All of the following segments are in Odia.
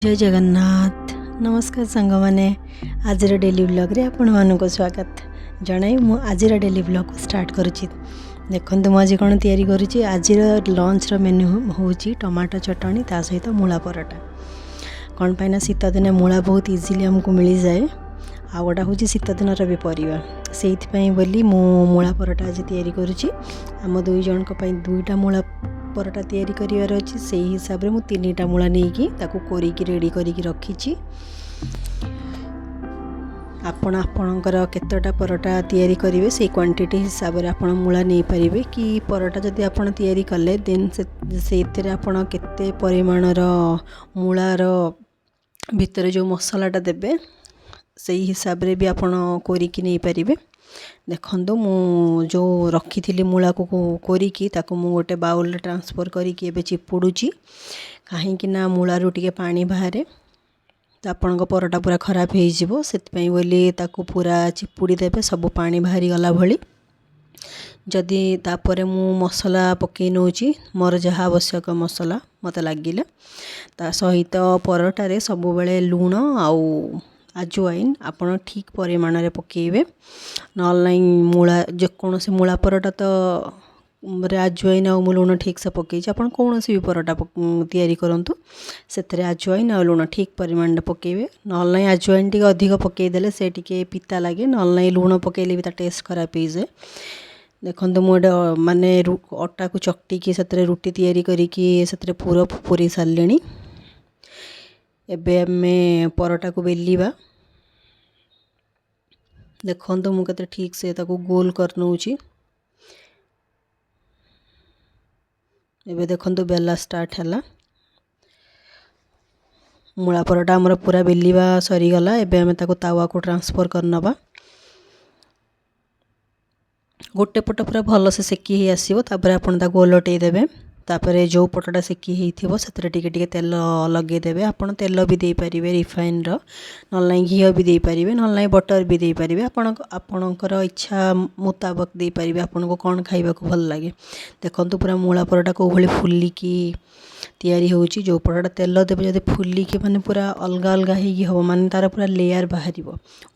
ଜୟ ଜଗନ୍ନାଥ। ନମସ୍କାର ସାଙ୍ଗମାନେ, ଆଜିର ଡେଲି ବ୍ଲଗ୍ରେ ଆପଣମାନଙ୍କୁ ସ୍ୱାଗତ ଜଣାଇ ମୁଁ ଆଜିର ଡେଲି ବ୍ଲଗ୍କୁ ଷ୍ଟାର୍ଟ କରୁଛି। ଦେଖନ୍ତୁ, ମୁଁ ଆଜି କ'ଣ ତିଆରି କରୁଛି। ଆଜିର ଲଞ୍ଚର ମେନୁ ହେଉଛି ଟମାଟୋ ଚଟଣି, ତା ସହିତ ମୂଳା ପରଟା। କ'ଣ ପାଇଁ ନା ଶୀତ ଦିନେ ମୂଳା ବହୁତ ଇଜିଲି ଆମକୁ ମିଳିଯାଏ, ଆଉ ଗୋଟେ ହେଉଛି ଶୀତ ଦିନର ବି ପରିବା। ସେଇଥିପାଇଁ ବୋଲି ମୁଁ ମୂଳା ପରଟା ଆଜି ତିଆରି କରୁଛି। ଆମ ଦୁଇ ଜଣଙ୍କ ପାଇଁ ଦୁଇଟା ମୂଳା ପରଟା ତିଆରି କରିବାର ଅଛି। ସେଇ ହିସାବରେ ମୁଁ ତିନିଟା ମୂଳା ନେଇକି ତାକୁ କୋରିକି ରେଡ଼ି କରିକି ରଖିଛି। ଆପଣ ଆପଣଙ୍କର କେତେଟା ପରଟା ତିଆରି କରିବେ, ସେଇ କ୍ୱାଣ୍ଟିଟି ହିସାବରେ ଆପଣ ମୂଳା ନେଇପାରିବେ କି ପରଟା ଯଦି ଆପଣ ତିଆରି କଲେ, ଦେନ୍ ସେଇଥିରେ ଆପଣ କେତେ ପରିମାଣର ମୂଳାର ଭିତରେ ଯେଉଁ ମସଲାଟା ଦେବେ, ସେଇ ହିସାବରେ ବି ଆପଣ କୋରିକି ନେଇପାରିବେ। ଦେଖନ୍ତୁ, ମୁଁ ଯେଉଁ ରଖିଥିଲି ମୂଳାକୁ କୋରିକି, ତାକୁ ମୁଁ ଗୋଟେ ବାଉଲରେ ଟ୍ରାନ୍ସଫର୍ କରିକି ଏବେ ଚିପୁଡ଼ୁଛି। କାହିଁକି ନା ମୂଳାରୁ ଟିକେ ପାଣି ବାହାରେ ତ ଆପଣଙ୍କ ପରଟା ପୁରା ଖରାପ ହେଇଯିବ। ସେଥିପାଇଁ ବୋଲି ତାକୁ ପୁରା ଚିପୁଡ଼ି ଦେବେ ସବୁ ପାଣି ବାହାରିଗଲା ଭଳି। ଯଦି ତାପରେ ମୁଁ ମସଲା ପକାଇ ନେଉଛି, ମୋର ଯାହା ଆବଶ୍ୟକ ମସଲା ମୋତେ ଲାଗିଲା। ତା ସହିତ ପରଟାରେ ସବୁବେଳେ ଲୁଣ ଆଉ ଆଜୱାଇନ୍ ଆପଣ ଠିକ୍ ପରିମାଣରେ ପକାଇବେ, ନହେଲେ ନାହିଁ ମୂଳା ଯେକୌଣସି ମୂଳା ପରଟା ତ ରେ ଆଜୱାଇନ୍ ଆଉ ମୁଁ ଲୁଣ ଠିକ୍ସେ ପକାଇଛି। ଆପଣ କୌଣସି ବି ପରଟା ତିଆରି କରନ୍ତୁ, ସେଥିରେ ଆଜୱାଇନ୍ ଆଉ ଲୁଣ ଠିକ୍ ପରିମାଣରେ ପକାଇବେ। ନହେଲେ ନାହିଁ ଆଜୱାଇନ୍ ଟିକେ ଅଧିକ ପକାଇଦେଲେ ସେ ଟିକେ ପିତା ଲାଗେ, ନହେଲେ ନାହିଁ ଲୁଣ ପକାଇଲେ ବି ତା ଟେଷ୍ଟ ଖରାପ ହେଇଯାଏ। ଦେଖନ୍ତୁ, ମୁଁ ଏଇଟା ମାନେ ଅଟାକୁ ଚକଟିକି ସେଥିରେ ରୁଟି ତିଆରି କରିକି ସେଥିରେ ପୁର ପୁରେଇ ସାରିଲିଣି। ଏବେ ଆମେ ପରଟାକୁ ବେଲିବା। ଦେଖନ୍ତୁ, ମୁଁ କେତେ ଠିକ୍ ସେ ତାକୁ ଗୋଲ କରିନେଉଛି। ଏବେ ଦେଖନ୍ତୁ, ବେଲା ଷ୍ଟାର୍ଟ ହେଲା। ମୂଳା ପରଟା ଆମର ପୁରା ବେଲିବା ସରିଗଲା। ଏବେ ଆମେ ତାକୁ ତାୱାକୁ ଟ୍ରାନ୍ସଫର୍ କରିନେବା। ଗୋଟେ ପଟ ପୁରା ଭଲସେ ସେକି ହେଇ ଆସିବ, ତାପରେ ଆପଣ ତାକୁ ଓଲଟେଇ ଦେବେ। ତାପରେ ଯେଉଁ ପଟଟା ସେକି ହେଇଥିବ, ସେଥିରେ ଟିକେ ଟିକେ ତେଲ ଲଗେଇଦେବେ। ଆପଣ ତେଲ ବି ଦେଇପାରିବେ ରିଫାଇନର, ନହେଲେ ନାହିଁ ଘିଅ ବି ଦେଇପାରିବେ, ନହେଲେ ନାହିଁ ବଟର୍ ବି ଦେଇପାରିବେ। ଆପଣ ଆପଣଙ୍କର ଇଚ୍ଛା ମୁତାବକ ଦେଇପାରିବେ, ଆପଣଙ୍କୁ କ'ଣ ଖାଇବାକୁ ଭଲ ଲାଗେ। ଦେଖନ୍ତୁ, ପୁରା ମୂଳା ପରଟା କେଉଁ ଭଳି ଫୁଲିକି ତିଆରି ହେଉଛି। ଯେଉଁ ପରଟା ତେଲ ଦେବେ, ଯଦି ଫୁଲିକି ମାନେ ପୁରା ଅଲଗା ଅଲଗା ହେଇକି ହେବ, ମାନେ ତା'ର ପୁରା ଲେୟାର୍ ବାହାରିବ।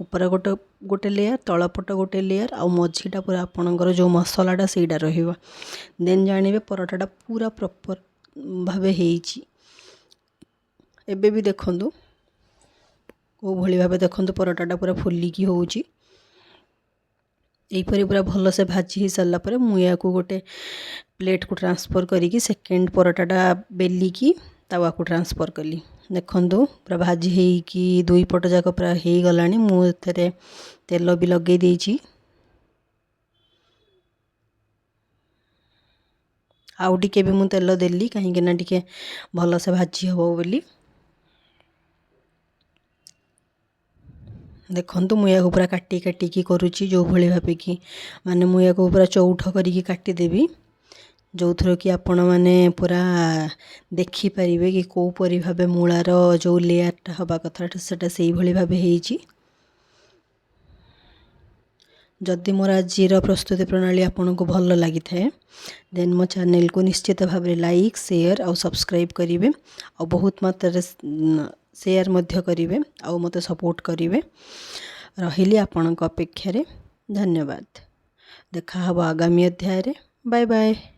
ଉପରେ ଗୋଟେ ଗୋଟେ ଲେୟାର୍, ତଳ ପଟ ଗୋଟେ ଲେୟାର୍, ଆଉ ମଝିଟା ପୁରା ଆପଣଙ୍କର ଯେଉଁ ମସଲାଟା ସେଇଟା ରହିବ। ଦେନ୍ ଜାଣିବେ ପରଟାଟା ପୁରା ପ୍ରପର୍ ଭାବେ ହେଇଛି। ଏବେ ବି ଦେଖନ୍ତୁ କେଉଁ ଭଳି ଭାବେ, ଦେଖନ୍ତୁ, ପରଟାଟା ପୁରା ଫୁଲିକି ହେଉଛି। ଏହିପରି ପୁରା ଭଲସେ ଭାଜି ହେଇସାରିଲା ପରେ ମୁଁ ଏହାକୁ ଗୋଟେ ପ୍ଲେଟ୍କୁ ଟ୍ରାନ୍ସଫର୍ କରିକି ସେକେଣ୍ଡ ପରଟାଟା ବେଲିକି ତାୱାକୁ ଟ୍ରାନ୍ସଫର୍ କଲି। ଦେଖନ୍ତୁ, ପୁରା ଭାଜି ହେଇକି ଦୁଇ ପଟ ଯାକ ପୁରା ହେଇଗଲାଣି। ମୁଁ ଏଥିରେ ତେଲ ବି ଲଗେଇ ଦେଇଛି। ଆଉ ଟିକେ ବି ମୁଁ ତେଲ ଦେଲି, କାହିଁକିନା ଟିକେ ଭଲସେ ଭାଜି ହେବ ବୋଲି। ଦେଖନ୍ତୁ, ମୁଁ ଏହାକୁ ପୁରା କାଟି କାଟିକି କରୁଛି, ଯେଉଁଭଳି ଭାବେ କି ମାନେ ମୁଁ ଏହାକୁ ପୁରା ଚଉଠ କରିକି କାଟିଦେବି, ଯେଉଁଥିରେ କି ଆପଣମାନେ ପୁରା ଦେଖିପାରିବେ କି କେଉଁପରି ଭାବେ ମୂଳାର ଯେଉଁ ଲେୟାର୍ଟା ହେବା କଥା, ସେଇଟା ସେଇଭଳି ଭାବେ ହେଇଛି। ଯଦି ମୋର ଆଜିର ପ୍ରସ୍ତୁତି ପ୍ରଣାଳୀ ଆପଣଙ୍କୁ ଭଲ ଲାଗିଥାଏ, ଦେନ୍ ମୋ ଚ୍ୟାନେଲକୁ ନିଶ୍ଚିତ ଭାବରେ ଲାଇକ୍, ସେୟାର ଆଉ ସବସ୍କ୍ରାଇବ୍ କରିବେ, ଆଉ ବହୁତ ମାତ୍ରାରେ ସେୟାର ମଧ୍ୟ କରିବେ, ଆଉ ମୋତେ ସପୋର୍ଟ କରିବେ। ରହିଲି ଆପଣଙ୍କ ଅପେକ୍ଷାରେ। ଧନ୍ୟବାଦ। ଦେଖା ହେବ ଆଗାମୀ ଅଧ୍ୟାୟରେ। Bye bye.